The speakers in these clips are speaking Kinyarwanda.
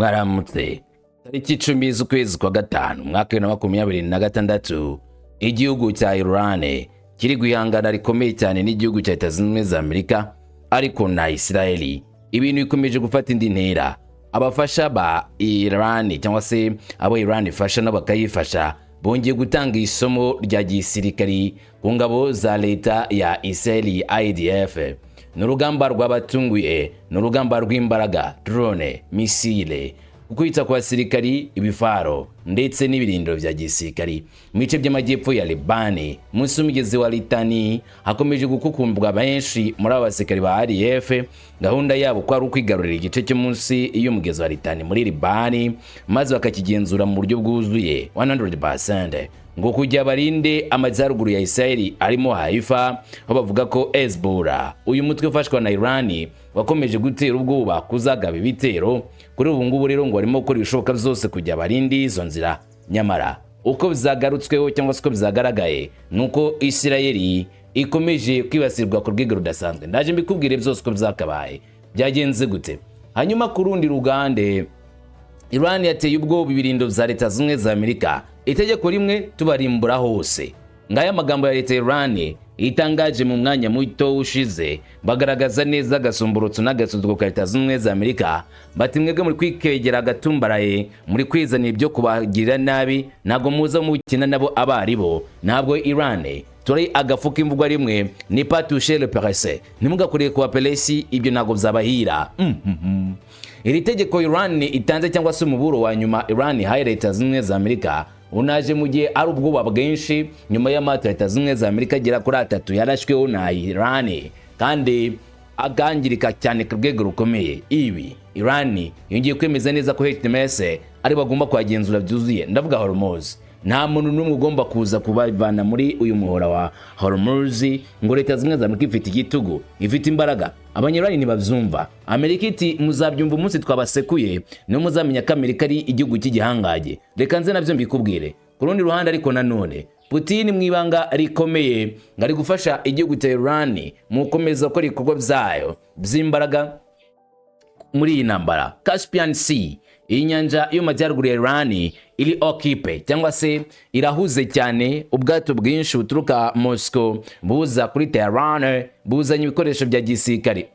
Mwaramutse. Tariki 10 z'ukwezi kwa gatanu, umwaka 2026, igihugu cya Iran kiri guhangana rikomeye cyane n'igihugu cya Leta Zunze Ubumwe za Amerika, ariko na Israeli. Ibintu bikomeje gufata indi ntera. Abafasha ba Iran, cyangwa se abo Iran ifasha nabo bakayifasha, bongeye gutanga isomo rya gisirikari ku ngabo za leta ya Israeli, IDF. Ni urugamba rwabatunguye, ni urugamba rw'imbaraga, drone, missile, kwita ku basirikari, ibifaro ndetse n'ibirindiro bya gisirikari mu bice by'amajyepfo ya Libani, munsi y'umugezi wa Litani. Hakomeje gukukumbwa benshi muri aba basirikari ba IDF. Gahunda yabo ko ari ukwigarurira igice cyo munsi y'umugezi wa Litani muri Libani, maze bakakigenzura mu buryo bwuzuye 100%, ngo kujya barinde amajyaruguru ya Israeli arimo Haifa, aho bavuga ko Hezbollah, uyu mutwe ufashwa na Iran, wakomeje gutera ubwoba kuzagaba ibitero. Kuri ubu ngubu rero ngo barimo gukora ibishoboka byose kujya barinde izo nzira. Nyamara uko bizagarutsweho, cyangwa se uko bizagaragaye, ni uko Israeli ikomeje kwibasirwa ku rwego rudasanzwe. Ndaje mbikubwire byose uko byakabaye byagenze gute. Hanyuma ku rundi rugande, Iran yateye ubwoba ibirindo bya Leta Zunze za Amerika, itegeko rimwe tubarimbura hose. Ngaya amagambo ya leta ya Iran itangaje mu mwanya muto ushize, bagaragaza neza agasumburutso n'agasuzuguro ka Leta Zunze za Amerika. Bati: "Mwebwe muri kwikegera agatumbaraye, muri kwizanira ibyo kubagirira nabi, ntabwo muza mukina nabo abaribo. Ntabwo Iran turi agafu k'imvugwa rimwe, ne pas toucher le Perse, ntimugakoreye ku Baperesi, ibyo ntabwo byabahira." Iri tegeko Iran itanze, cyangwa se umuburo wa nyuma Iran ihaye Leta Zunze za Amerika, unaje mu gihe ari ubwoba bwinshi nyuma y'amato Leta Zunze za Amerika agera kuri atatu yarashweho na Iran kandi agangirika cyane ku rwego rukomeye. Ibi Iran yongeye kwemeza neza ko HTMS ari bagomba kuhagenzura byuzuye, ndavuga Hormuz. Nta muntu n'umwe ugomba kuza kubavana muri uyu muhora wa Hormuz. Ngo Leta Zunze za Amerika ifite igitugu, ifite imbaraga, Abanyarwanda ntibabyumva. Amerika iti: "Muzabyumva umunsi twabasekuye, niho muzamenya ko Amerika ari igihugu cy'igihangange." Reka nze nabyo mbikubwire. Ku rundi ruhande ariko nanone, Putin mu ibanga rikomeye ngo ari gufasha igihugu cya Iran mu gukomeza gukora ibikorwa byayo by'imbaraga muri iyi ntambara. Caspian Sea, iyi nyanja yo mu majyaruguru ya Iran, iri occupé, cyangwa se irahuze cyane. Ubwato bwinshi buturuka Moscow buza kuri Tehran buzanye ibikoresho bya gisirikare,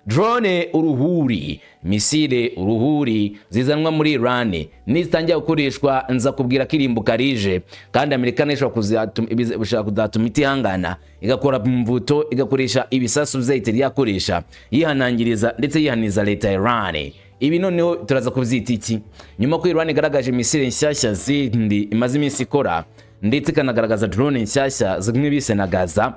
drone uruhuri, missile uruhuri, zizanwa muri Iran. Nizitangira gukoreshwa, nza kubwira ko irimbuka rije, kandi Amerika nayo ishobora kuzatuma itihangana, igakora mvuto, igakoresha ibisasu byayo itari yakoresha, yihanangiriza ndetse yihaniza leta ya Iran. Ibi noneho turaza kubyita iki, nyuma ko Iran igaragaje missile nshyashya zindi imaze iminsi ikora, ndetse ikanagaragaza drone nshyashya zimwe bise na Gaza?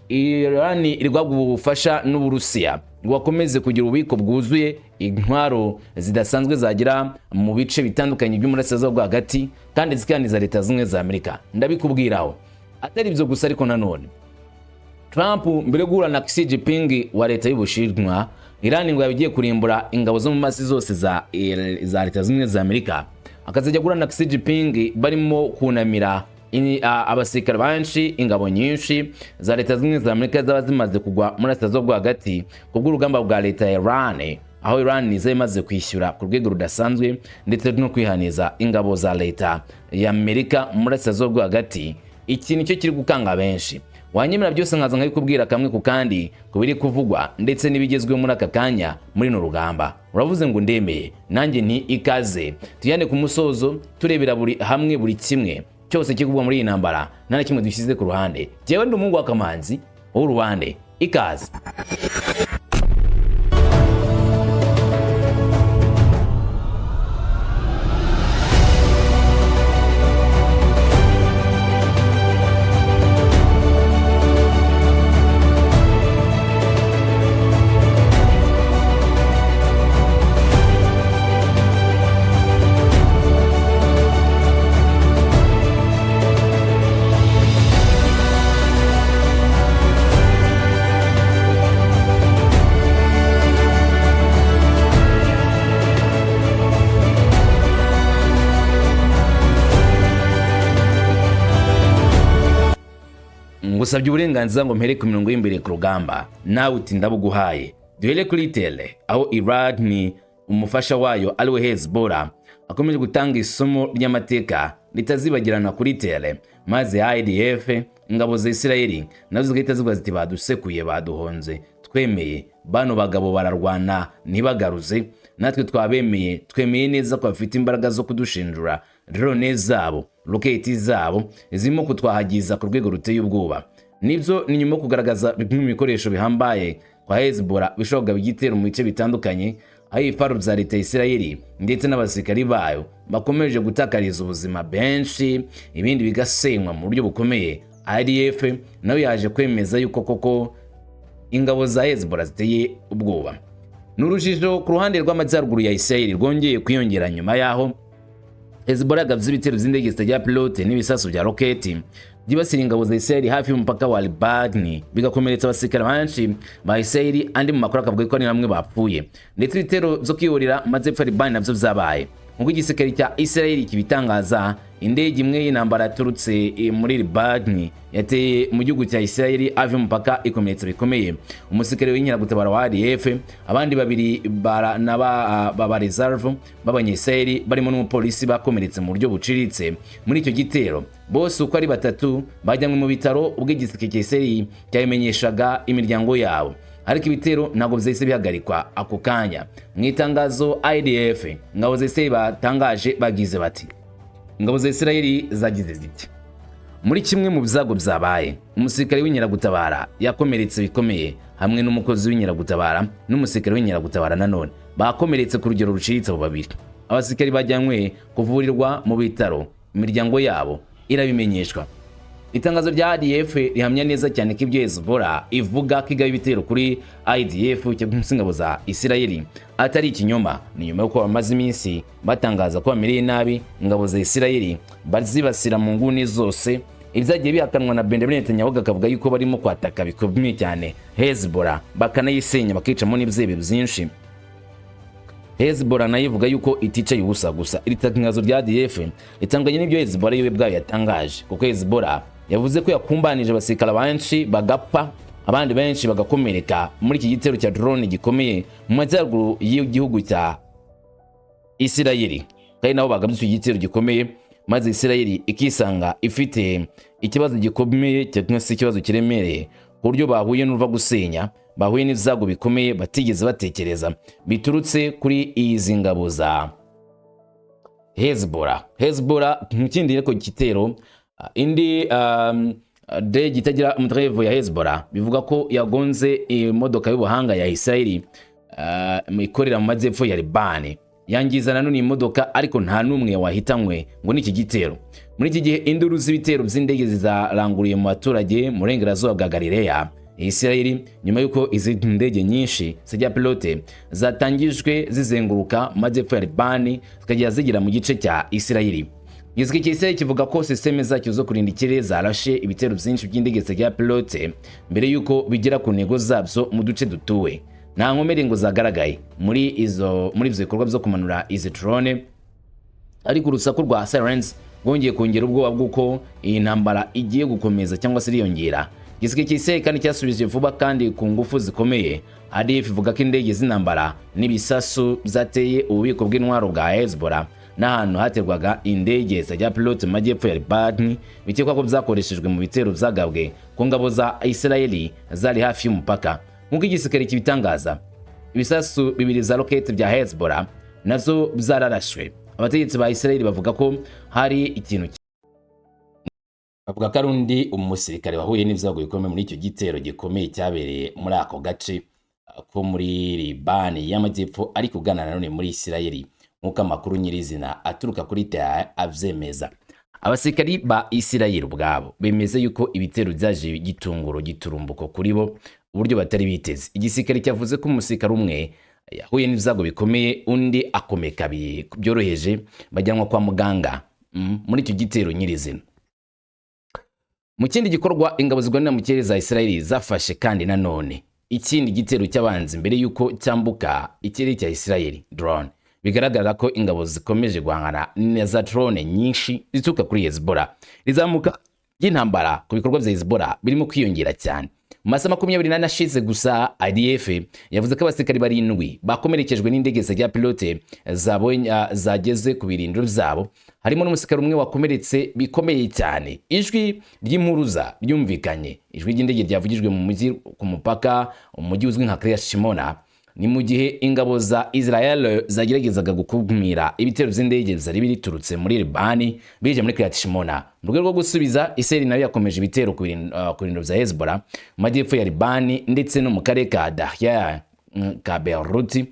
Iran iri guhabwa ubufasha n'Uburusiya ngo bakomeze kugira ububiko bwuzuye intwaro zidasanzwe zagera mu bice bitandukanye by'umurasirazuba bwo hagati, kandi zikaniza Leta Zunze za Amerika. Ndabikubwiraho. Atari ibyo gusa ariko nanone, Trump mbere yo guhura na Xi Jinping wa leta y'Ubushinwa, Iran ngo yabigiye kurimbura ingabo zo mu masi zose za Leta Zunze za Amerika, akazajya guhura na Xi Jinping barimo kunamira abasirikare benshi, ingabo nyinshi za Leta Zunze za Amerika zaba zimaze kugwa muri Burasirazuba bwo hagati kubw'urugamba bwa leta ya Iran, aho Iran iza imaze kwishyura ku rwego rudasanzwe ndetse no kwihaniza ingabo za leta ya Amerika muri Burasirazuba bwo hagati. Iki nicyo kiri gukanga benshi. Wanyemera byose nkaza nkabikubwira kamwe ku kandi, ku biri kuvugwa ndetse n'ibigezweho muri aka kanya muri runo rugamba. Uravuze ngo ndemeye, nanjye nti ikaze. Tujyane ku musozo, turebera buri hamwe buri kimwe cyose kivugwa muri iyi ntambara, nta na kimwe dushyize ku ruhande. Jyewe ndi umuhungu w'akamanzi w'uruhande. Ikaze. Ngusabye uburenganzira ngo mpere ku mirongo y'imbere ku rugamba, nawe uti ndabuguhaye. Duhere kuri terrain, aho Iran Umufasha wayo ariwe Hezbollah akomeje gutanga isomo ry'amateka ritazibagirana kuri terrain, maze IDF, ingabo za Isirayeli, nazo zigahita zivuga ziti: "Badusekuye, baduhonze, twemeye bano bagabo bararwana ntibagaruze, natwe twabemeye, twemeye neza ko bafite imbaraga zo kudushinjura." Drone zabo, roketi zabo zirimo kutwahagiza ku rwego ruteye ubwoba. Nibyo, ni nyuma yo kugaragaza bimwe mu bikoresho bihambaye kwa Hezbollah bishobora kugaba igitero mu bice bitandukanye, aho ibifaru bya leta ya Isirayeli ndetse n'abasirikari bayo bakomeje gutakariza ubuzima benshi, ibindi bigasenywa mu buryo bukomeye. IDF nayo yaje kwemeza yuko koko ingabo za Hezbollah ziteye ubwoba. Ni urujijo ku ruhande rw'amajyaruguru ya Isirayeli rwongeye kwiyongera nyuma y'aho Hezbollah yagabye ibitero by'indege zitagira pilote n'ibisasu bya roketi byibasira ingabo za Isirayeli hafi y'umupaka wa Libani, bigakomeretsa abasirikare benshi ba Isirayeli. Andi mu makuru akavuga ko ari bamwe bapfuye, ndetse ibitero byo kwihorera mu majyepfo ya Libani nabyo byabaye. Nk'uko igisirikare cya Isirayeli kibitangaza, indege imwe y'intambara yaturutse muri Libani yateye mu gihugu cya Isirayeli hafi y'umupaka, ikomeretsa bikomeye umusirikare w'inkeragutabara wa IDF. Abandi babiri baba reserve b'Abanyisirayeli barimo n'umupolisi bakomeretse mu buryo buciriritse muri icyo gitero. Bose uko ari batatu bajyanywe mu bitaro ubwo igisirikare cya Isirayeli cyabimenyeshaga imiryango yabo, ariko ibitero ntabwo byahise bihagarikwa ako kanya. Mu itangazo IDF, ingabo za Isirayeli, batangaje bagize bati: "Ingabo za Isirayeli zagize ziti: muri kimwe mu byago byabaye, umusirikare w'inkeragutabara yakomeretse bikomeye hamwe n'umukozi w'inkeragutabara n'umusirikare w'inkeragutabara nanone bakomeretse ku rugero ruciriritse. Abo babiri abasirikare bajyanywe kuvurirwa mu bitaro, imiryango yabo irabimenyeshwa." Itangazo rya IDF rihamya neza cyane ko ibyo Hezbollah ivuga ko igaba ibitero kuri IDF cyangwa se ingabo za Isirayeli atari ikinyoma. Ni nyuma y'uko bamaze iminsi batangaza ko bamereye nabi ingabo za Isirayeli, bazibasira mu nguni zose, ibyagiye bihakanwa na Benjamin Netanyahu, akavuga yuko barimo kwataka bikomeye cyane Hezbollah, bakanayisenya, bakicamo n'ibyihebe byinshi. Hezbollah nayo ivuga yuko iticaye ubusa. Gusa iri tangazo rya IDF ritanganye n'ibyo Hezbollah yo ubwayo yatangaje, kuko Hezbollah yavuze ko yakumbanije abasirikare benshi bagapfa, abandi benshi bagakomereka muri iki gitero cya drone gikomeye mu majyaruguru y'igihugu cya Isirayeli, kandi nabo bagabye icyo gitero gikomeye, maze Isirayeli ikisanga ifite ikibazo gikomeye cyangwa se ikibazo kiremereye, ku buryo bahuye n'uruva gusenya, bahuye n'ibyago bikomeye batigeze batekereza biturutse kuri izi ngabo za Hezbollah. Hezbollah mu kindi ariko gitero, indi ndege itagira umuderevu ya Hezbollah bivuga ko yagonze imodoka y'ubuhanga ya Isirayeli ikorera mu majyepfo ya Libani, yangiza nanone imodoka, ariko nta n'umwe wahitanywe ngo n'iki gitero. Muri iki gihe induru z'ibitero by'indege zizaranguriye mu baturage mu burengerazuba bwa Galileya, Isirayeli, nyuma y'uko izi ndege nyinshi zijya pilote zatangijwe zizenguruka mu majyepfo ya Libani, zikagera zigera mu gice cya Isirayeli. Igisirikare cya Isirayeli kivuga ko sisiteme zacyo zo kurinda ikirere zarashe ibitero byinshi by'indege zitagira pilote mbere y'uko bigera ku ntego zabyo mu duce dutuwe. Nta nkomere ngo zagaragaye muri ibyo bikorwa byo kumanura izi drone, ariko urusaku rwa sirens rwongeye kongera ubwoba bw'uko iyi ntambara igiye gukomeza cyangwa se iriyongera. Igisirikare cya Isirayeli kandi cyasubije vuba kandi ku ngufu zikomeye. IDF ivuga ko indege z'intambara n'ibisasu byateye ububiko bw'intwaro bwa Hezbollah n'ahantu haterwaga indege zitagira pilote mu majyepfo ya Libani, bikekwa ko byakoreshejwe mu bitero byagabwe ku ngabo za Isirayeli zari hafi y'umupaka. Nk'uko igisirikare kibitangaza, ibisasu bibiri za roketi bya Hezbollah nazo byararashwe. Abategetsi ba Isirayeli bavuga ko hari ikintu, bavuga ko ari undi umusirikare wahuye n'ibyago bikomeye muri icyo gitero gikomeye cyabereye muri ako gace ko muri Libani y'amajyepfo, ariko ugana nanone muri Isirayeli, nk'uko amakuru nyirizina aturuka kuri terrain abyemeza. Abasirikari ba Isirayeli ubwabo bemeza yuko ibitero byaje gitunguro, giturumbuko kuri bo, uburyo batari biteze. Igisirikare cyavuze ko umusirikare umwe yahuye n'ibyago bikomeye, undi akomeka byoroheje, bajyanwa kwa muganga muri icyo gitero nyirizina. Mu kindi gikorwa, ingabo zirwanira mu kirere za Isirayeli zafashe kandi nanone ikindi gitero cy'abanzi mbere y'uko cyambuka ikirere cya Isirayeli, drone. Bigaragara ko ingabo zikomeje guhangana na za drone nyinshi zituruka kuri Hezbollah. Rizamuka ry'intambara ku bikorwa bya Hezbollah birimo kwiyongera cyane. Mu masaha 24 ashize gusa, IDF yavuze ko abasirikari barindwi bakomerekejwe n'indege zitagira pilote zabonye zageze ku birindiro byabo, harimo n'umusirikare umwe wakomeretse bikomeye cyane. Ijwi ry'impuruza ryumvikanye, ijwi ry'indege ryavugijwe mu mujyi ku mupaka, umujyi uzwi nka Kiryat Shimona. Ni mu gihe ingabo za Israel zageragezaga gukumira ibitero by'indege zari biturutse muri Libani bije muri Kiryat Shimona. Mu rwego rwo gusubiza, Israel nayo yakomeje ibitero ku birindiro bya Hezbollah mu majyepfo ya Libani ndetse no mu karere ka Dahia ka Beirut,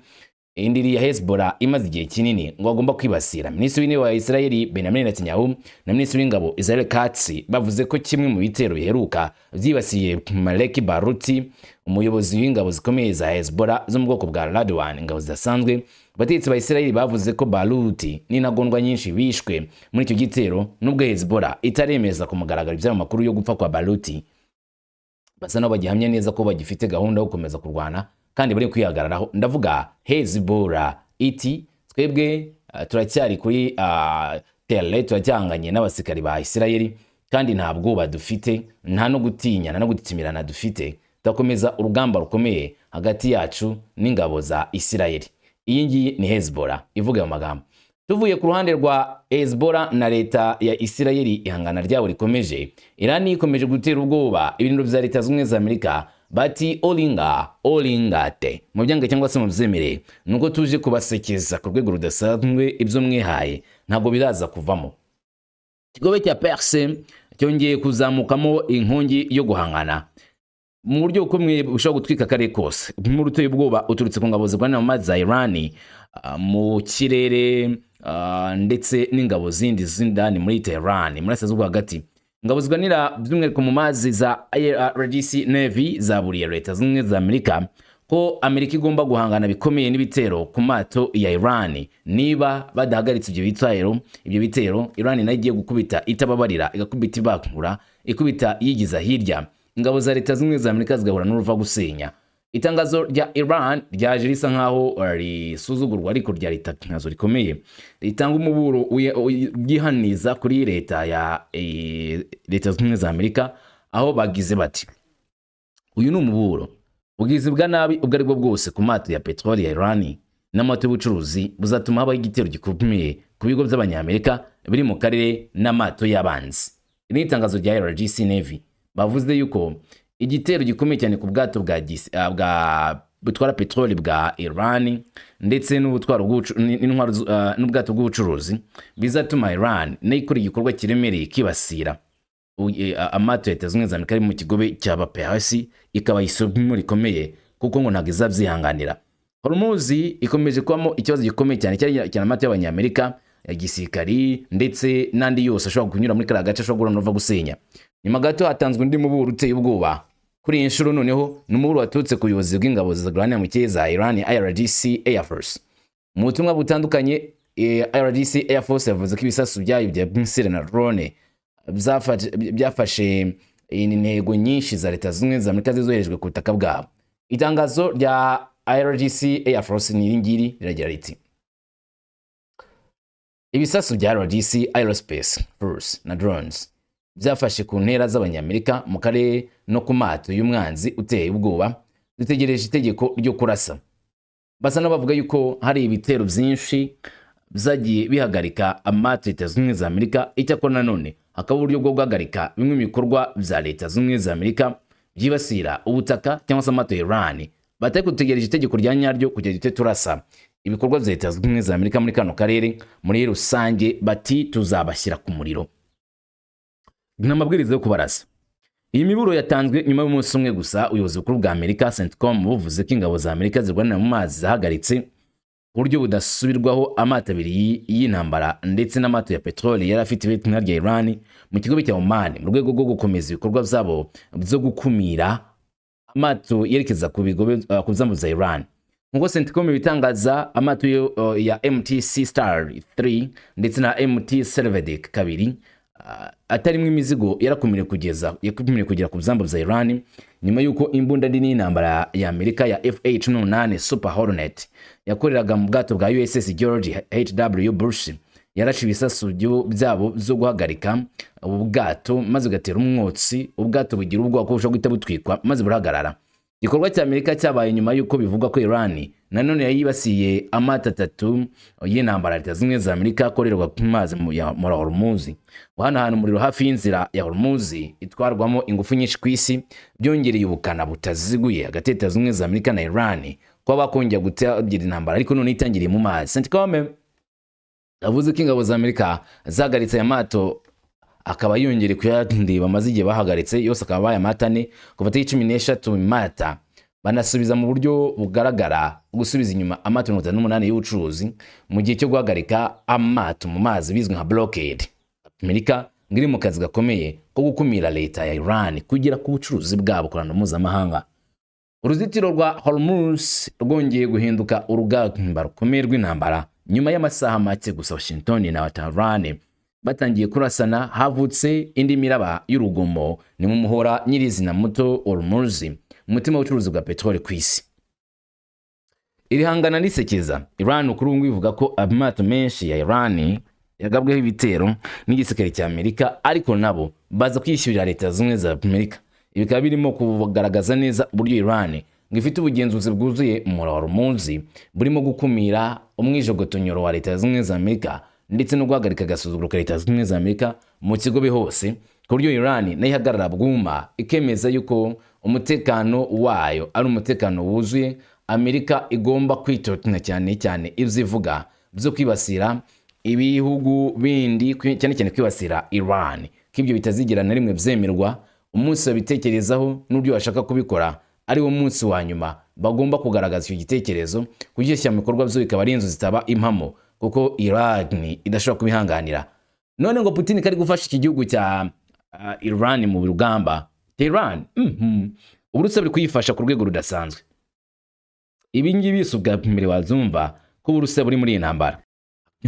indiri ya Hezbollah imaze igihe kinini ngo agomba kwibasira. Minisitiri w'Intebe wa Israel Benjamin Netanyahu na Minisitiri w'Ingabo Israel Katz bavuze ko kimwe mu bitero biheruka byibasiye Malek Baruti, umuyobozi w'ingabo zikomeye za Hezbollah zo mu bwoko bwa Radwan, ingabo zidasanzwe. Abategetsi ba Israel bavuze ko Baruti n'intagondwa nyinshi bishwe muri icyo gitero, nubwo Hezbollah itaremeza ku mugaragaro iby'ayo makuru yo gupfa kwa Baruti. Basa nabo bagihamya neza ko bagifite gahunda yo gukomeza kurwana kandi bari kwihagararaho. Ndavuga Hezbollah iti: "Twebwe turacyari kuri terrain, turacyahanganye n'abasirikari ba Isirayeli kandi nta bwoba dufite, nta no gutinya, nta no gutimirana dufite. Turakomeza urugamba rukomeye hagati yacu n'ingabo za Isirayeli." Iyi ngiyi ni Hezbollah ivuga ayo magambo. Tuvuye ku ruhande rwa Hezbollah na leta ya Isirayeli, ihangana ryabo rikomeje, Irani ikomeje gutera ubwoba ibintu bya Leta Zunze za Amerika. Bati: "Olinga olingate mu byange cyangwa se mu byemere, nuko tuje kubasekeza ku rwego rudasanzwe. Ibyo mwihaye ntabwo biraza kuvamo." Ikigobe cya Perse cyongeye kuzamukamo inkongi yo guhangana mu buryo bukomeye bushobora gutwika akarere kose. Nk'umuriro uteye ubwoba uturutse ku ngabo zirwanira mu mazi za Irani, mu kirere, ndetse n'ingabo zindi z'indani muri Tehran, muri Burasirazuba hagati. Ingabo zirwanira by'umwihariko mu mazi za IRGC Navy zaburiye Leta Zunze Ubumwe za Amerika ko Amerika igomba guhangana bikomeye n'ibitero ku mato ya Iran. Niba badahagaritse ibyo bitero, Iran nayo igiye gukubita itababarira, igakubita ibakura, ikubita yigiza hirya, ingabo za Leta Zunze Ubumwe za Amerika zigahura n'uruva gusenya. Itangazo rya Iran ryaje risa nkaho risuzugurwa, ariko ryari itangazo rikomeye ritanga umuburo ryihaniza kuri leta ya Leta Zunze Ubumwe za Amerika, aho bagize bati: "Uyu ni umuburo. Ubwizi bwa nabi ubwo aribwo bwose ku mato ya peteroli ya Iran n'amato y'ubucuruzi buzatuma habaho igitero gikomeye ku bigo by'Abanyamerika biri mu karere n'amato y'abanzi." Iri ni itangazo rya IRGC Navy. Bavuze yuko igitero gikomeye cyane ku bwato bwa butwara peteroli bwa Iran ndetse n'ubutwaro n'ubwato bw'ubucuruzi bizatuma Iran nayo ikora igikorwa kiremereye, kibasira amato ya Leta Zunze Ubumwe za Amerika ari mu kigobe cy'Abaperesi, ikaba isomo rikomeye kuko ngo ntabwo izabyihanganira. Hormuz ikomeje kubamo ikibazo gikomeye cyane cyane cyane amato y'Abanyamerika ya gisirikari ndetse n'andi yose ashobora kunyura muri kariya gace ashobora guhura n'uruva gusenya. Nyuma gato hatanzwe undi muburo uteye ubwoba. Kuri iyi nshuro noneho ni umuburo waturutse ku buyobozi bw'ingabo zirwanira mu kirere za Iran, IRGC Air Force. Mu butumwa butandukanye, IRGC Air Force yavuze ko ibisasu byayo bya missile na drone byafashe intego nyinshi za Leta Zunze Ubumwe za Amerika zizoherejwe ku butaka bwabo. Itangazo rya IRGC Air Force ni iri ngiri, riragira riti: "Ibisasu bya IRGC Aerospace Force na drones byafashe ku ntera z'Abanyamerika mu karere no ku mato y'umwanzi uteye ubwoba. Dutegereje itegeko ryo kurasa." Basa n'abavuga yuko hari ibitero byinshi byagiye bihagarika amato Leta Zunze Ubumwe za Amerika. Icyakora nanone hakaba uburyo bwo guhagarika bimwe mu bikorwa bya Leta Zunze Ubumwe za Amerika byibasira ubutaka cyangwa se amato ya Iran. Batari gutegereje itegeko rya nyaryo kugira duhite turasa ibikorwa bya Leta Zunze Ubumwe za Amerika muri kano karere muri rusange. Bati: "Tuzabashyira ku muriro." Ni amabwiriza yo kubarasa. Iyi miburo yatanzwe nyuma y'umunsi umwe gusa ubuyobozi bukuru bwa Amerika, CENTCOM, buvuze ko ingabo za Amerika zirwanira mu mazi zahagaritse ku buryo budasubirwaho amato abiri y'intambara ndetse n'amato ya peteroli yari afite ibendera rya Iran mu kigobe cya Oman, mu rwego rwo gukomeza ibikorwa byabo byo gukumira amato yerekeza ku bigobe ku byambu bya Iran. Nk'uko CENTCOM ibitangaza, amato ya MT Sea Star 3 ndetse na MT Servedik 2 atarimo imizigo yarakumiriwe kugeza yakumiriwe kugera ku byambu bya Iran, nyuma y'uko imbunda nini y'intambara ya Amerika ya FH-18 Super Hornet yakoreraga mu bwato bwa USS George H.W. Bush Yarashe ibisasu byabo byo guhagarika ubu bwato, maze bigatera umwotsi. Ubwato bugira ubwoba ko bushobora guhita butwikwa, maze burahagarara. Igikorwa cya Amerika cyabaye nyuma y'uko bivugwa ko Iran nanone yayibasiye amato atatu y'intambara ya Leta Zunze Ubumwe za Amerika akorerwa ku mazi muri Hormuz. Guhanahana umuriro hafi y'inzira ya Hormuz itwarwamo ingufu nyinshi ku isi byongereye ubukana butaziguye hagati ya Leta Zunze Ubumwe za Amerika na Iran, kuba bakongera gutangira intambara, ariko none itangiriye mu mazi. CENTCOM yavuze ko ingabo za Amerika zahagaritse aya mato, akaba yongeye kuyandi bamaze igihe bahagaritse, yose akaba abaye amato ane kuva tariki 13 Mata, banasubiza mu buryo bugaragara gusubiza inyuma amato 58 y'ubucuruzi mu gihe cyo guhagarika amato mu mazi bizwi nka blockade. Amerika ngo iri mu kazi gakomeye ko gukumira leta ya Iran kugera ku bucuruzi bwabo ku ruhando mpuzamahanga. Uruzitiro rwa Hormuz rwongeye guhinduka urugamba rukomeye rw'intambara nyuma y'amasaha make gusa Washington na Tehran batangiye kurasana. Havutse indi miraba y'urugomo ni mu muhora nyirizina muto Hormuz, umutima w'ubucuruzi bwa peteroli ku isi. Iri hangana risekeza Iran kuri ubu ngubu ivuga ko amato menshi ya Iran yagabweho ibitero n'igisirikare cya Amerika, ariko nabo baza kwishyurira Leta Zunze Ubumwe za Amerika. Ibi bikaba birimo kugaragaza neza uburyo Iran ngo ifite ubugenzuzi bwuzuye mu muhora wa Hormuz, burimo gukumira umwijogotonyoro wa Leta Zunze Ubumwe za Amerika ndetse no guhagarika agasuzuguro ka Leta Zunze Ubumwe za Amerika mu kigobe hose, ku buryo Iran nayo ihagarara bwuma ikemeza yuko umutekano wayo ari umutekano wuzuye. Amerika igomba kwitotuna cyane cyane ibyo ivuga byo kwibasira ibihugu bindi, cyane cyane kwibasira Iran, ko ibyo bitazigera na rimwe byemerwa. Umunsi babitekerezaho n'uburyo bashaka kubikora ari wo munsi wa nyuma bagomba kugaragaza icyo gitekerezo, kugishyira mu bikorwa byo bikaba ari inzu zitaba impamo, kuko Iran idashobora kubihanganira. None ngo Putin kari gufasha iki gihugu cya Iran mu rugamba, Tehran, Uburusiya buri kuyifasha ku rwego rudasanzwe. Ibi ngibi si ubwa mbere wazumva ko Uburusiya buri muri iyi ntambara.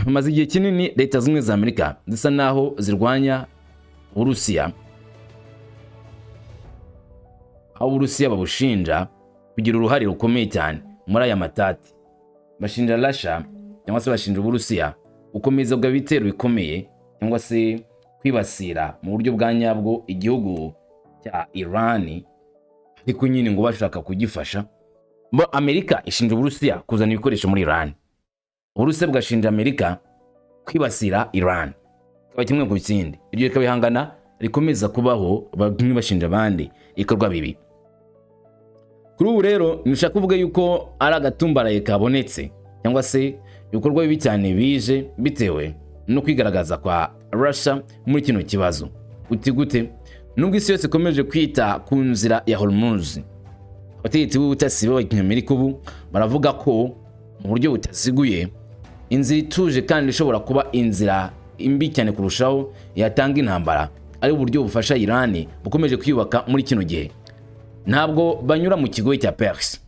Hamaze igihe kinini Leta Zunze Ubumwe za Amerika zisa naho zirwanya Uburusiya, aho Uburusiya babushinja kugira uruhare rukomeye cyane muri aya matati. Bashinja Russia, cyangwa se bashinja Uburusiya gukomeza bwa ibitero bikomeye, cyangwa se kwibasira mu buryo bwa nyabwo igihugu cya Iran, ariko nyine ngo bashaka kugifasha. Bo Amerika ishinja Uburusiya kuzana ibikoresho muri Iran, Uburusiya bugashinja Amerika kwibasira Iran, kikaba kimwe ku kindi. Ibyo bikaba ihangana rikomeza kubaho, bamwe bashinja abandi ibikorwa bibi. Kuri ubu rero ntushaka kuvuga yuko ari agatumbaraye kabonetse, cyangwa se ibikorwa bibi cyane bije bitewe no kwigaragaza kwa Russia muri kino kibazo. Uti gute? Nubwo isi yose ikomeje kwita ku nzira ya Hormuz, abategetsi b'ubutasi b'Abanyamerika ubu baravuga ko mu buryo butaziguye inzira ituje kandi ishobora kuba inzira imbi cyane kurushaho yatanga intambara ari uburyo bufasha Iran bukomeje kwiyubaka muri kino gihe. Ntabwo banyura mu kigobe cya Perse,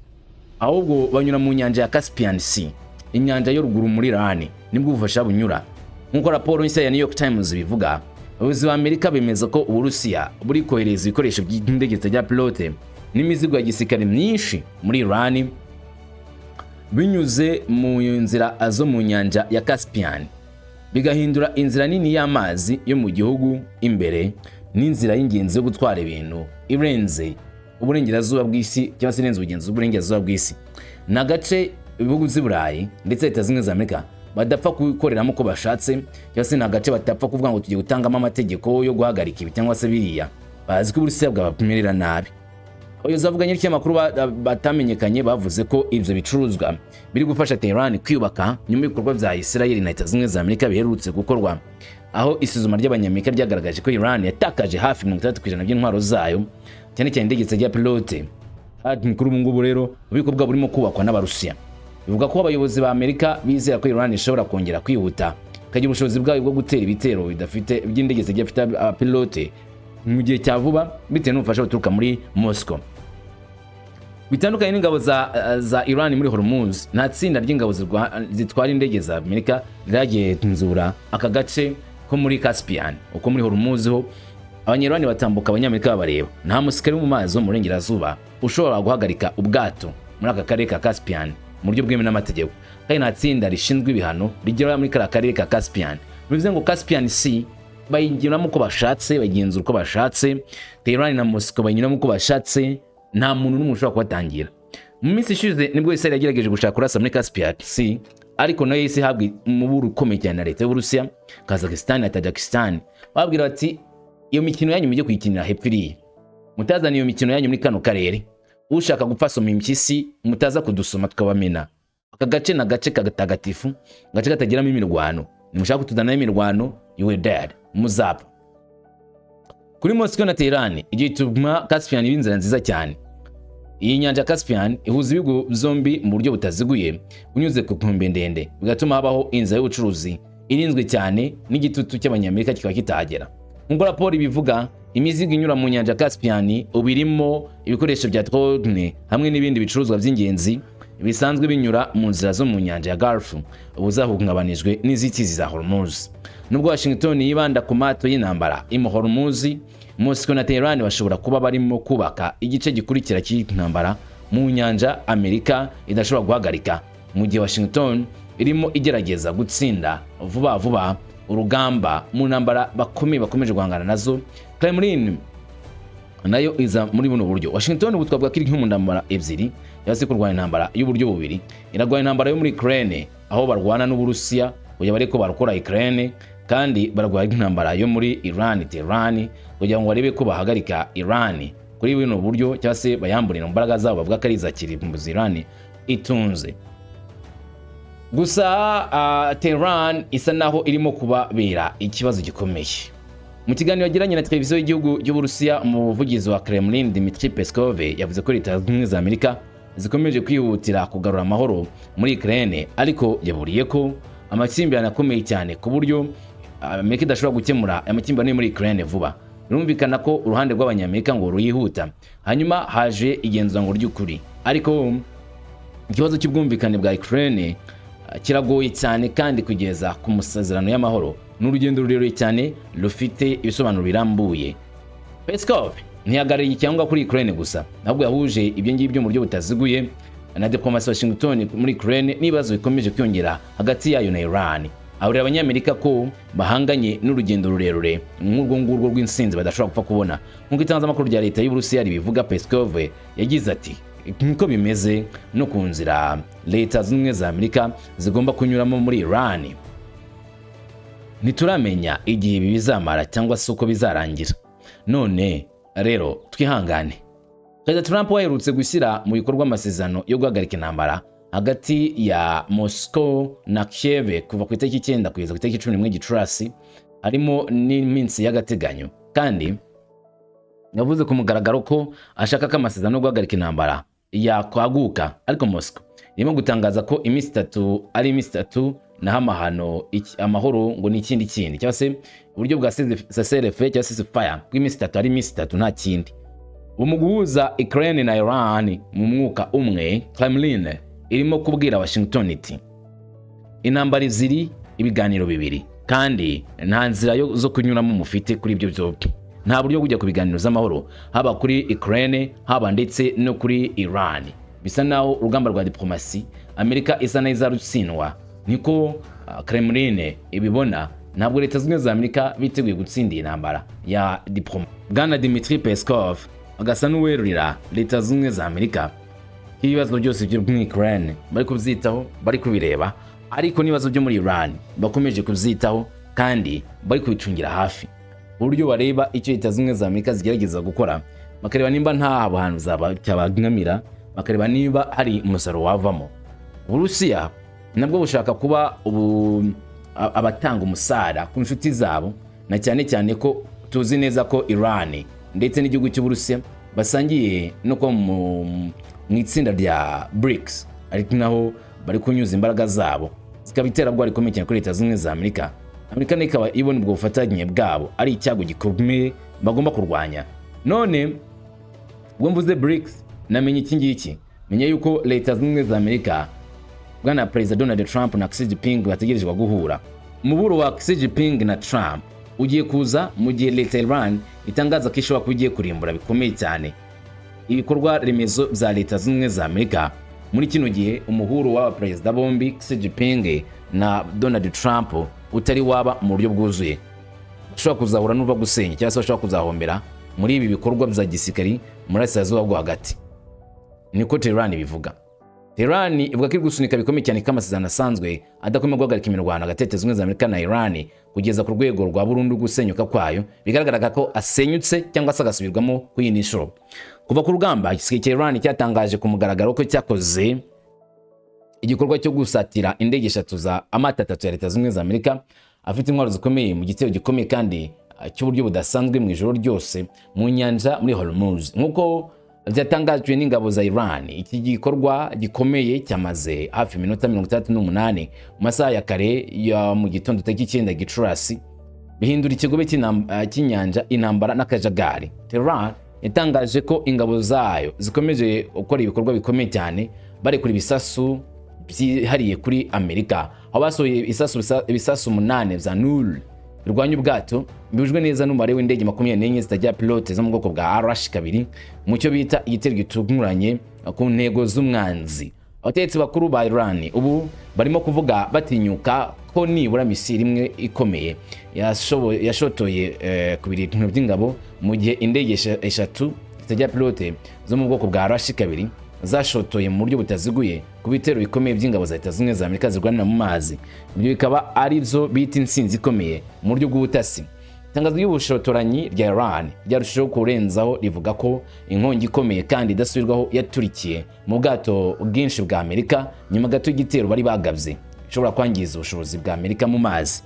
ahubwo banyura mu nyanja ya Caspian Sea, inyanja yo ruguru muri Iran, nibwo ubufasha bunyura. Nk'uko raporo nshya ya New York Times bivuga, abayobozi ba Amerika bemeza ko Uburusiya buri kohereza ibikoresho by'indege zitagira pilote n'imizigo ya gisirikare myinshi muri Iran binyuze mu nzira zo mu nyanja ya Caspian, bigahindura inzira nini y'amazi yo mu gihugu imbere n'inzira y'ingenzi yo gutwara ibintu irenze uburengerazuba bw'isi, cyangwa se irenze ubugenzuzi bw'uburengerazuba bw'isi. Ni agace ibihugu by'i Burayi ndetse Leta Zunze Ubumwe za Amerika badapfa kubikoreramo uko bashatse, cyangwa se ni agace batapfa kuvuga ngo tugiye gutangamo amategeko yo guhagarika ibi cyangwa se biriya. Bazi ko Uburusiya bwabamerera nabi. Abayobozi bavuganye n'ikinyamakuru batamenyekanye bavuze ko ibyo bicuruzwa biri gufasha Tehran kwiyubaka nyuma y'ibikorwa bya Israel na Leta Zunze Ubumwe za Amerika biherutse gukorwa, aho isuzuma ry'Abanyamerika ryagaragaje ko Iran yatakaje hafi 60% by'intwaro zayo, cyane cyane indege zitagira pilote. Kandi kuri ubu ngubu rero ububiko bwabo burimo kubakwa n'Abarusiya. Bivuga ko abayobozi ba Amerika bizera ko Iran ishobora kongera kwihuta ikagira ubushobozi bwayo bwo gutera ibitero bidafite by'indege zidafite abapilote mu gihe cya vuba, bitewe n'ubufasha buturuka muri Moscow. Bitandukanye n'ingabo za Iran muri Hormuz, nta tsinda ry'ingabo zitwara indege za Amerika riragenzura aka gace ko muri Caspian. Uko muri Hormuz ho Abanyarwanda batambuka Abanyamerika babareba. Nta musirikare wo mu mazi wo mu burengerazuba ushobora guhagarika ubwato muri aka karere ka Caspian mu buryo bwemewe n'amategeko, kandi nta tsinda rishinzwe ibihano rigera muri kariya karere ka Caspian. Bivuze ngo Caspian Sea bayinyuramo uko bashatse, bagenzura uko bashatse. Tehran na Moscow bayinyuramo uko bashatse, nta muntu n'umwe ushobora kubatangira. Mu minsi ishize nibwo Israel yagerageje gushaka kurasa muri Caspian Sea, ariko nayo yahise ihabwa umuburo ukomeye cyane na leta y'Uburusiya, Kazakhstan na Tajikistan, babwira bati: "Iyo mikino yanyu mujye kuyikinira hepfo iriya, mutazana iyo mikino yanyu muri kano karere. Ushaka gupfa asoma impyisi, mutaza kudusoma tukabamena. Aka gace ni agace kagatagatifu, agace katagiramo imirwano. Nimushaka kutuzanamo imirwano, you will dead, muzapfa." Kuri Moscow na Tehran, igihe ituma Caspian iba inzira nziza cyane. Iyi nyanja ya Caspian ihuza ibihugu byombi mu buryo butaziguye unyuze ku nkombe ndende, bigatuma habaho inzira y'ubucuruzi irinzwe cyane, n'igitutu cy'Abanyamerika kikaba kitahagera. Nk'uko raporo ibivuga, imizigo inyura mu nyanja ya Caspian ubu irimo ibikoresho bya drone hamwe n'ibindi bicuruzwa by'ingenzi bisanzwe binyura mu nzira zo mu nyanja ya Gulf, ubu zahungabanijwe n'inzitizi za Hormuz. Nubwo Washington yibanda ku mato y'intambara i Hormuz, Moscow na Tehran bashobora kuba barimo kubaka igice gikurikira cy'intambara mu nyanja Amerika idashobora guhagarika, mu gihe Washington irimo igerageza gutsinda vuba vuba urugamba mu ntambara bakomeye bakomeje guhangana nazo. Kremlin nayo iza muri buno buryo. Washington ubu twavuga ko iri nko mu ntambara ebyiri, cyangwa se kurwanya intambara y'uburyo bubiri. Irarwanya intambara yo muri Ukraine, aho barwana n'Uburusiya kugira barebe ko barokora Ukraine, kandi barwanya intambara yo muri Iran, Tehran, kugira ngo barebe ko bahagarika Iran kuri buno buryo, cyangwa se bayamburira mu mbaraga zabo bavuga ko ari iza kirimbuzi Iran itunze. Gusa Tehran isa naho irimo kubabera ikibazo gikomeye. Mu kiganiro yagiranye na televiziyo y'igihugu cy'Uburusiya, umuvugizi wa Kremlin Dmitry Peskov yavuze ko Leta Zunze Ubumwe za Amerika zikomeje kwihutira kugarura amahoro muri Ukraine, ariko yaburiye ko amakimbirane akomeye cyane ku buryo Amerika idashobora gukemura amakimbirane yo muri Ukraine vuba. Birumvikana ko uruhande rw'Abanyamerika ngo ruyihuta, hanyuma haje igenzura ngo ry'ukuri, ariko ikibazo cy'ubwumvikane bwa Ukraine kiragoye cyane, kandi kugeza ku masezerano y'amahoro ni urugendo rurerure cyane rufite ibisobanuro birambuye. Peskov ntiyahagarariye cyangwa kuri Ukraine gusa, ahubwo yahuje ibyo ngibyo mu buryo butaziguye na diplomasi Washington muri Ukraine n'ibibazo bikomeje kwiyongera hagati yayo na Iran. Aburira Abanyamerika ko bahanganye n'urugendo rurerure nk'urwo ngurwo rw'insinzi badashobora gupfa kubona. Nk'uko itangazamakuru rya leta y'Uburusiya ribivuga, Peskov yagize ati: "Nkuko bimeze no ku nzira Leta Zunze Ubumwe za Amerika zigomba kunyuramo muri Iran, ntituramenya igihe ibi bizamara cyangwa se uko bizarangira. None rero twihangane." Perezida Trump waherutse gushyira mu bikorwa amasezerano yo guhagarika intambara hagati ya Moscow na Kiev kuva ku itariki 9 kugeza ku itariki 11 Gicurasi, harimo n'iminsi y'agateganyo, kandi yavuze ku mugaragaro ko ashaka ko amasezerano yo guhagarika intambara yakwaguka, ariko Moscow irimo gutangaza ko iminsi 3 ari iminsi 3, naho amahano amahoro ngo ni ikindi kindi, cyangwa se uburyo bwa cessez-le-feu cyangwa se ceasefire bw'iminsi 3 ari iminsi 3, nta kindi. Ubu mu guhuza Ukraine na Iran mu mwuka umwe, Kremlin irimo kubwira Washington iti: "Intambara ebyiri, ibiganiro bibiri, kandi nta nzira zo kunyuramo mufite kuri ibyo byombi. Nta buryo kujya ku biganiro z'amahoro, haba kuri Ukraine, haba ndetse no kuri Iran." Bisa naho urugamba rwa diplomasi Amerika isa naho izarutsindwa, niko Kremlin ibibona. Ntabwo Leta Zunze Ubumwe za Amerika biteguye gutsinda iyi ntambara ya diploma. Bwana Dmitry Peskov agasa n'uwerurira Leta Zunze Ubumwe za Amerika ko ibibazo byose byo muri Ukraine bari kubyitaho, bari kubireba, ariko n'ibibazo byo muri Iran bakomeje kubyitaho kandi bari kubicungira hafi, uburyo bareba icyo Leta Zunze Ubumwe za Amerika zigerageza gukora, bakareba nimba nta hantu cyabangamira, bakareba niba hari umusaruro wavamo. Uburusiya nabwo bushaka kuba ubu abatanga umusara ku nshuti zabo, na cyane cyane ko tuzi neza ko Iran ndetse n'igihugu cy'Uburusiya basangiye no kuba mu itsinda rya BRICS, ariko naho bari kunyuza imbaraga zabo zikaba iterabwoba rikomeye cyane kuri Leta Zunze Ubumwe za Amerika. Amerika nayo ikaba ibona ubwo bufatanye bwabo ari icyago gikomeye bagomba kurwanya. None ubwo mvuze BRICS, namenye iki ngiki: menya yuko Leta Zunze Ubumwe za Amerika, bwana Perezida Donald Trump na Xi Jinping bategerejwe guhura. Umuburo wa Xi Jinping na Trump ugiye kuza mu gihe leta ya Iran itangaza ko ishobora kuba igiye kurimbura bikomeye cyane ibikorwa remezo bya Leta Zunze Ubumwe za Amerika. Muri kino gihe umuhuro w'aba perezida bombi, Xi Jinping na Donald Trump, utari waba mu buryo bwuzuye, bashobora kuzahura n'uva gusenya cyangwa se bashobora kuzahombera muri ibi bikorwa bya gisirikari muri Burasirazuba bwo Hagati. Niko Tehran bivuga. Tehran ivuga ko iri gusunika bikomeye cyane ko amasezerano asanzwe adakomeye guhagarika imirwano hagati ya Leta Zunze Ubumwe za Amerika na Iran kugeza ku rwego rwa burundu gusenyuka kwayo, bigaragaraga ko asenyutse cyangwa se agasubirwamo ku yindi nshuro. Kuva ku rugamba, igisirikare cya Iran cyatangaje ku mugaragaro ko cyakoze igikorwa cyo gusatira indege eshatu za amato atatu ya Leta Zunze Ubumwe za Amerika afite intwaro zikomeye mu gitero gikomeye kandi cy'uburyo budasanzwe mu ijoro ryose mu nyanja muri Hormuz, nk'uko byatangajwe n'ingabo za Iran. Iki gikorwa gikomeye cyamaze hafi iminota 68 mu masaha ya kare ya mu gitondo tariki 9 Gicurasi, bihindura ikigobe cy'inyanja intambara n'akajagari. Tehran yatangaje ko ingabo zayo zikomeje gukora ibikorwa bikomeye cyane, barekura ibisasu byihariye kuri Amerika, aho basohoye ibisasu umunani bya Noor birwanya ubwato, bihujwe neza n'umubare w'indege 24 zitagira pilote zo mu bwoko bwa Arash 2, mu cyo bita igitero gitunguranye ku ntego z'umwanzi. Abategetsi bakuru ba Iran ubu barimo kuvuga batinyuka ko nibura misile imwe ikomeye yashotoye ku birindiro by'ingabo, mu gihe indege eshatu zitagira pilote zo mu bwoko bwa Arash 2 zashotoye mu buryo butaziguye ku bitero bikomeye by'ingabo za Leta Zunze Ubumwe za Amerika zirwanira mu mazi, ibyo bikaba ari byo bita intsinzi ikomeye mu buryo bw'ubutasi. Itangazo ry'ubushotoranyi rya Iran ryarushijeho kurenzaho rivuga ko inkongi ikomeye kandi idasubirwaho yaturikiye mu bwato bwinshi bwa Amerika nyuma gato y'igitero bari bagabye, ishobora kwangiza ubushobozi bwa Amerika mu mazi.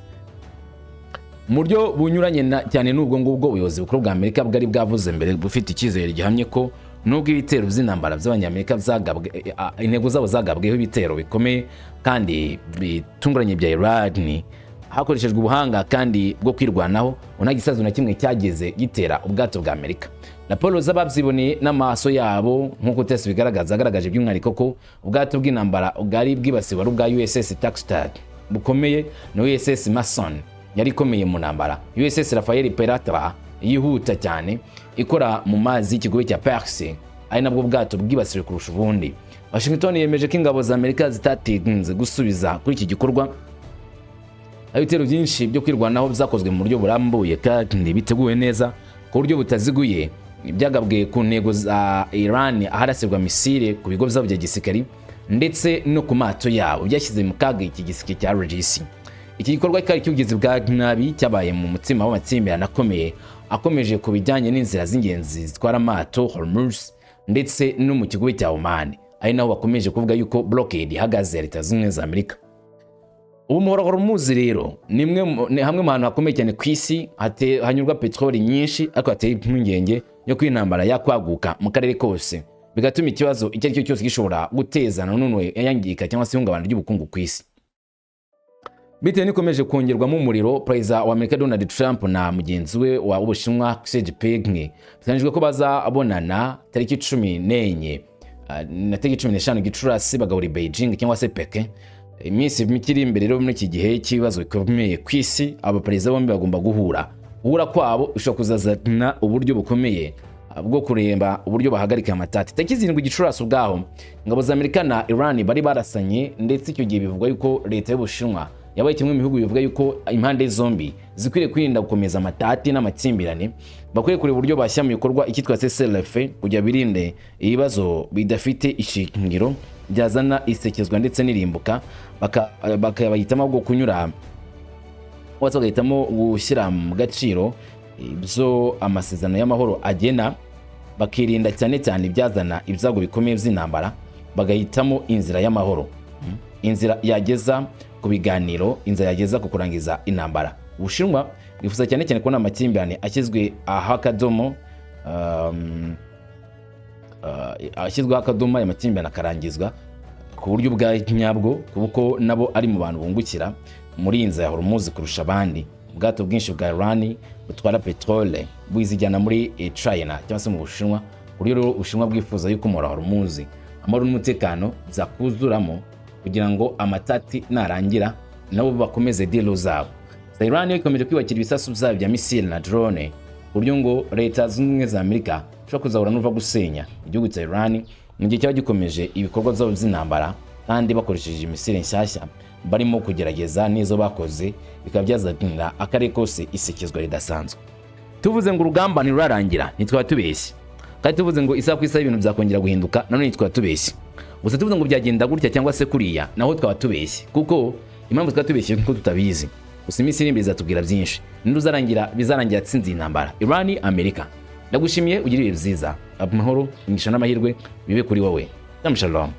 Mu buryo bunyuranye cyane n'ubwo ngubwo, ubuyobozi bukuru bwa Amerika bwari bwavuze mbere bufite icyizere gihamye ko nubwo ibitero by'intambara by'Abanyamerika byagabwe, intego zabo zagabweho ibitero bikomeye kandi bitunguranye bya Iran hakoreshejwe ubuhanga kandi bwo kwirwanaho, nta gisasu na kimwe cyageze gitera ubwato bwa Amerika. Raporo z'ababyiboneye n'amaso yabo, nk'uko test bigaragaza, agaragaje by'umwihariko ko ubwato bw'intambara bwari bwibasiwe ari ubwa USS Truxtun bukomeye na USS Mason yari ikomeye mu ntambara, USS Rafael Peralta yihuta cyane ikora mu mazi y'ikigobe cya Perse, ari nabwo bwato bwibasiwe kurusha ubundi. Washington yemeje ko ingabo za Amerika zitatinze gusubiza kuri iki gikorwa, aho ibitero byinshi byo kwirwanaho byakozwe mu buryo burambuye kandi biteguwe neza ku buryo butaziguye, byagabwe ku ntego za Iran, aharasirwa misile ku bigo byabo bya gisirikari ndetse no ku mato yabo, byashyize mu kaga iki gisirikare cya IRGC. Iki gikorwa cyari cy'ubugizi bwa nabi cyabaye mu mutima w'amakimbirane akomeye akomeje ku bijyanye n'inzira z'ingenzi zitwara amato Hormuz ndetse no mu kigobe cya Oman, ari naho bakomeje kuvuga yuko blockade ihagaze ya Leta Zunze Ubumwe za Amerika. Ubu muhora Hormuz rero ni hamwe mu hantu hakomeye cyane ku isi hanyurwa peteroli nyinshi, ariko hateye impungenge yo ko intambara yakwaguka mu karere kose, bigatuma ikibazo icyo ari cyo cyose gishobora guteza nanone yangirika cyangwa se ihungabana ry'ubukungu ku isi. Bitewe n'ikomeje kongerwamo umuriro, Perezida wa Amerika Donald Trump na mugenzi we wa Ubushinwa Xi Jinping biteganyijwe ko bazabonana tariki 14 na tariki 15 Gicurasi, bagahura i Beijing cyangwa se Pekin. Iminsi mike iri imbere rero, muri iki gihe cy'ibibazo bikomeye ku isi, aba perezida bombi bagomba guhura. Guhura kwabo bishobora kuzazana uburyo bukomeye bwo kureba uburyo bahagarika amatati. Tariki 7 Gicurasi ubwaho, ingabo za Amerika na Iran bari barasanye, ndetse icyo gihe bivugwa yuko leta y'Ubushinwa yabaye kimwe mu bihugu bivuga yuko impande zombi zikwiriye kwirinda gukomeza amatati n'amakimbirane, bakwiye kureba uburyo bashyira mu bikorwa icyitwa CCLF kugira birinde ibibazo bidafite ishingiro byazana isekezwa ndetse n'irimbuka, bakabahitamo bwo kunyura bose bagahitamo gushyira mu gaciro ibyo amasezerano y'amahoro agena, bakirinda cyane cyane ibyazana ibyago bikomeye by'intambara, bagahitamo inzira y'amahoro, inzira yageza ku biganiro, inzira yageza ku kurangiza intambara. Ubushinwa bwifuza cyane cyane kubona amakimbirane ashyizwe aho akadomo, ashyizweho akadomo, aya makimbirane akarangizwa ku buryo bwa nyabwo, kuko nabo ari mu bantu bungukira muri iyi nzira ya Hormuz kurusha abandi. Ubwato bwinshi bwa Iran butwara peterole buzijyana muri China cyangwa se mu Bushinwa, ku buryo rero Ubushinwa bwifuza yuko umuhora wa Hormuz amahoro n'umutekano byakuzuramo, kugira ngo amatati narangira nabo bakomeze deal zabo. Iran yo ikomeje kwiyubakira ibisasu byayo bya misile na drone, ku buryo ngo Leta Zunze Ubumwe za Amerika ishobora kuzahura n'uva gusenya igihugu cya Iran mu gihe cyaba gikomeje ibikorwa byabo by'intambara kandi bakoresheje misile nshyashya barimo kugerageza n'izo bakoze, bikaba byazanira akarere kose isekezwa ridasanzwe. Tuvuze ngo urugamba ntirurarangira, ntitwaba tubeshye. Kandi tuvuze ngo isaha ku isaha ibintu byakongera guhinduka, nanone ntitwaba tubeshye. Gusa tuvuze ngo byagenda gutya cyangwa se kuriya, naho twaba tubeshye, kuko impamvu twaba tubeshye kuko tutabizi. Gusa iminsi iri imbere izatubwira byinshi. Ninde uzarangira, bizarangira atsinze iyi ntambara, Iran, Amerika? Ndagushimiye, ugire ibihe byiza, amahoro, imigisha n'amahirwe bibe kuri wowe. Shalom.